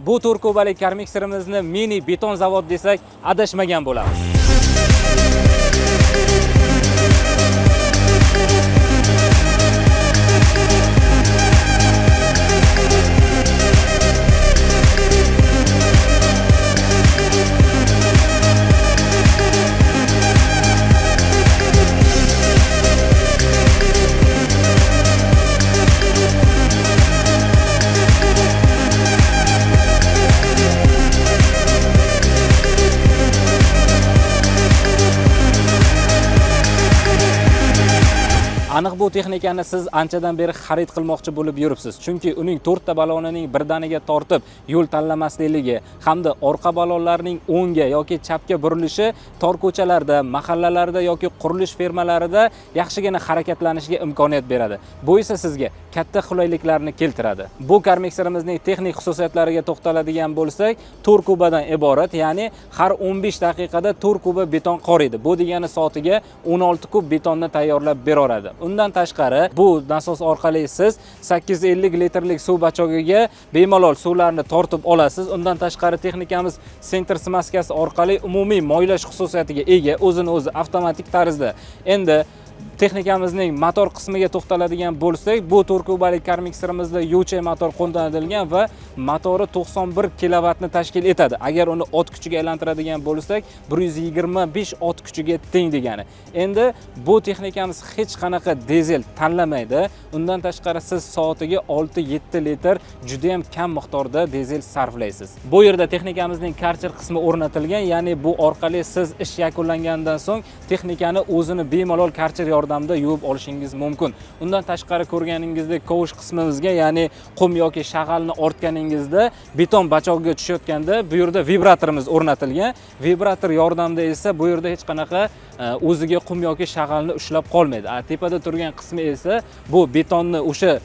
Bu 4 kubalik karmikserimizni mini beton zavod desak, adashmagan bo'lamiz. Aniq bu texnikani siz anchadan beri xarid qilmoqchi bo'lib yuribsiz. Chunki uning to'rtta balonining birdaniga tortib yo'l tanlamaslikligi hamda orqa balonlarning o'ngga yoki chapga burilishi tor ko'chalarda, mahallalarda yoki qurilish fermalarida yaxshigina harakatlanishga imkoniyat beradi. Bu esa sizga katta qulayliklarni keltiradi. Bu karmikserimizning texnik xususiyatlariga to'xtaladigan bo'lsak, 4 kubadan iborat, ya'ni har 15 daqiqada 4 kuba beton qoriydi. Bu degani soatiga 16 kub betonni tayyorlab beraveradi. Undan tashqari, bu nasos orqali siz 850 litrlik suv bachogiga bemalol suvlarni tortib olasiz. Undan tashqari, texnikamiz sentr smaskasi orqali umumiy moylash xususiyatiga ega, o'zini o'zi avtomatik tarzda. Endi texnikamizning motor qismiga to'xtaladigan bo'lsak, bu 4 kubalik karmikserimizda UC motor qo'llanilgan va motori 91 kilovatni tashkil etadi. Agar uni ot kuchiga aylantiradigan bo'lsak, 125 ot kuchiga teng degani. Endi bu texnikamiz hech qanaqa dizel tanlamaydi. Undan tashqari, siz soatiga 6-7 litr juda ham kam miqdorda dizel sarflaysiz. Bu yerda texnikamizning karcher qismi o'rnatilgan, ya'ni bu orqali siz ish yakunlangandan so'ng texnikani o'zini bemalol karcher yordamida yuvib olishingiz mumkin. Undan tashqari, ko'rganingizdek, kovush qismimizga, ya'ni qum yoki shag'alni ortganingizda beton bachogiga tushayotganda bu yerda vibratorimiz o'rnatilgan. Vibrator yordamida esa bu yerda hech qanaqa o'ziga qum yoki shag'alni ushlab qolmaydi. Tepada turgan qismi esa bu betonni o'sha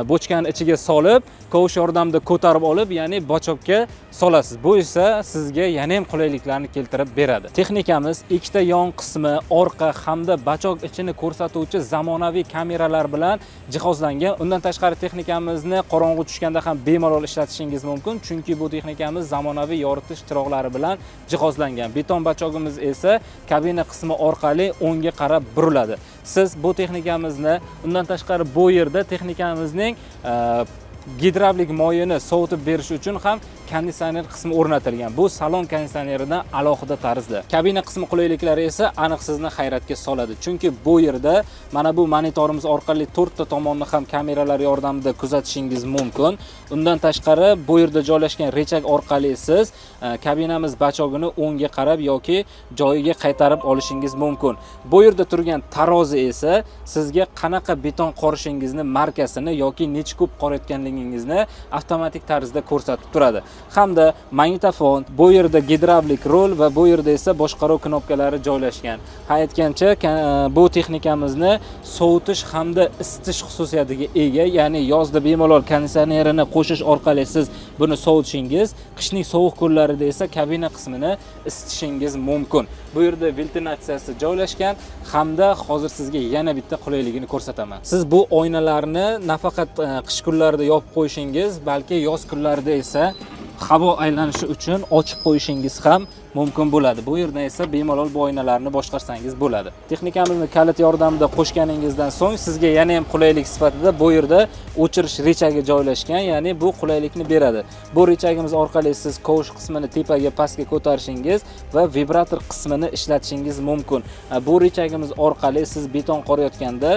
bochkani ichiga solib, kovush yordamida ko'tarib olib, ya'ni bachokka solasiz. Bu esa sizga yana ham qulayliklarni keltirib beradi. Texnikamiz ikkita yon qismi, orqa hamda bachok ichini ko'rsatuvchi zamonaviy kameralar bilan jihozlangan. Undan tashqari, texnikamizni qorong'u tushganda ham bemalol ishlatishingiz mumkin, chunki bu texnikamiz zamonaviy yoritish chiroqlari bilan jihozlangan. Beton bachogimiz esa kabina qismi orqali o'ngga qarab buriladi. Siz bu texnikamizni, undan tashqari, bu yerda texnikamizning gidravlik moyini sovutib berish uchun ham konditsioner qismi o'rnatilgan. Bu salon konditsioneridan alohida tarzda. Kabina qismi qulayliklari esa aniq sizni hayratga soladi. Chunki bu yerda mana bu monitorimiz orqali to'rtta tomonni ham kameralar yordamida kuzatishingiz mumkin. Undan tashqari, bu yerda joylashgan rechak orqali siz kabinamiz bachogini o'ngga qarab yoki joyiga qaytarib olishingiz mumkin. Bu yerda turgan tarozi esa sizga qanaqa beton qorishingizni markasini yoki necha kub qorayotganligingizni avtomatik tarzda ko'rsatib turadi. Hamda magnitofon, bu yerda gidravlik rul va bu yerda esa boshqaruv knopkalari joylashgan. Ha, aytgancha, bu texnikamizni sovutish hamda isitish xususiyatiga ega, ya'ni yozda bemalol konditsionerini qo'shish orqali siz buni sovutishingiz, qishning sovuq kunlarida esa kabina qismini isitishingiz mumkin. Bu yerda ventilyatsiyasi joylashgan hamda hozir sizga yana bitta qulayligini ko'rsataman. Siz bu oynalarni nafaqat qish kunlarida yopib qo'yishingiz, balki yoz kunlarida esa havo aylanishi uchun ochib qo'yishingiz ham mumkin bo'ladi. Bu yerdan esa bemalol bu oynalarni boshqarsangiz bo'ladi. Texnikamizni kalit yordamida qo'shganingizdan so'ng sizga yana ham qulaylik sifatida bu yerda o'chirish rechagi joylashgan, ya'ni bu qulaylikni beradi. Bu rechagimiz orqali siz kovush qismini tepaga, pastga ko'tarishingiz va vibrator qismini ishlatishingiz mumkin. Bu rechagimiz orqali siz beton qorayotganda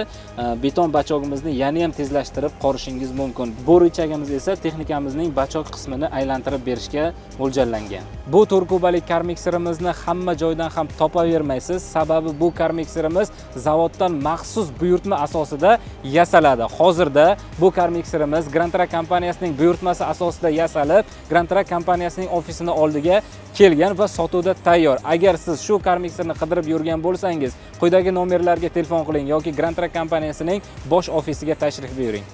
beton bachogimizni yana ham tezlashtirib qorishingiz mumkin. Bu rechagimiz esa texnikamizning bachok qismini aylantirib berishga mo'ljallangan. Bu 4 kubalik karmikserimizni hamma joydan ham topavermaysiz, sababi bu karmikserimiz zavoddan maxsus buyurtma asosida yasaladi. Hozirda bu karmikserimiz Grand Truck kompaniyasining buyurtmasi asosida yasalib, Grand Truck kompaniyasining ofisini oldiga kelgan va sotuvda tayyor. Agar siz shu karmikserni qidirib yurgan bo'lsangiz, quyidagi nomerlarga telefon qiling yoki Grand Truck kompaniyasining bosh ofisiga tashrif buyuring.